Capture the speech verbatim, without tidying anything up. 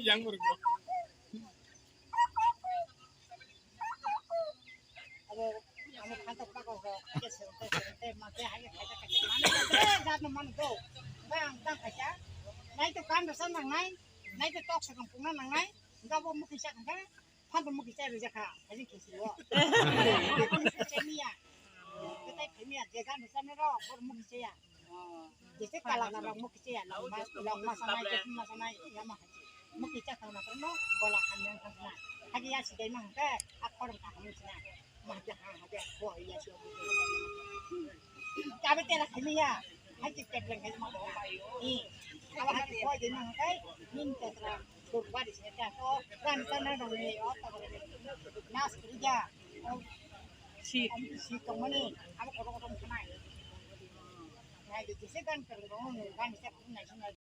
Yang berguna. Abo, abo phantok pago ho, khe sero, khe sero, khe ma, khe hai, khe khaisa, khaisa, mano, khe jat no mano do. Ba ang tang khaisa, nai to kan rwsa nangnai, nai to tok sakang pungna nangnai, ga bo mukhi sa kha, phantok mukhi sa rwja kha, hai khe sero. Khe miya, khe tai khe miya, je gan rwsa ne ro, bor mukhi sa ya. Jese kala kala mo kiche ya, long ma, long ma sanai, jese ma sanai, ya ma hachi. Mo kicha thang na no, bola khan yang thang na. Hagi ya sidai ma hangke, a khorang ka hang sina. Ma ja ha ha ja, ko ya sio. Kabe tera khani ya, hachi tebleng hai ma. I, aba hachi ko de ma hangke, nin tetra, kurbari sina ta ko, kan ta na dong ni, o ta ko. Nas kriya. Si. Si tong mani, aba ko ko tong sanai. Nai de jese gan kereng dong, gan se pun nai sina.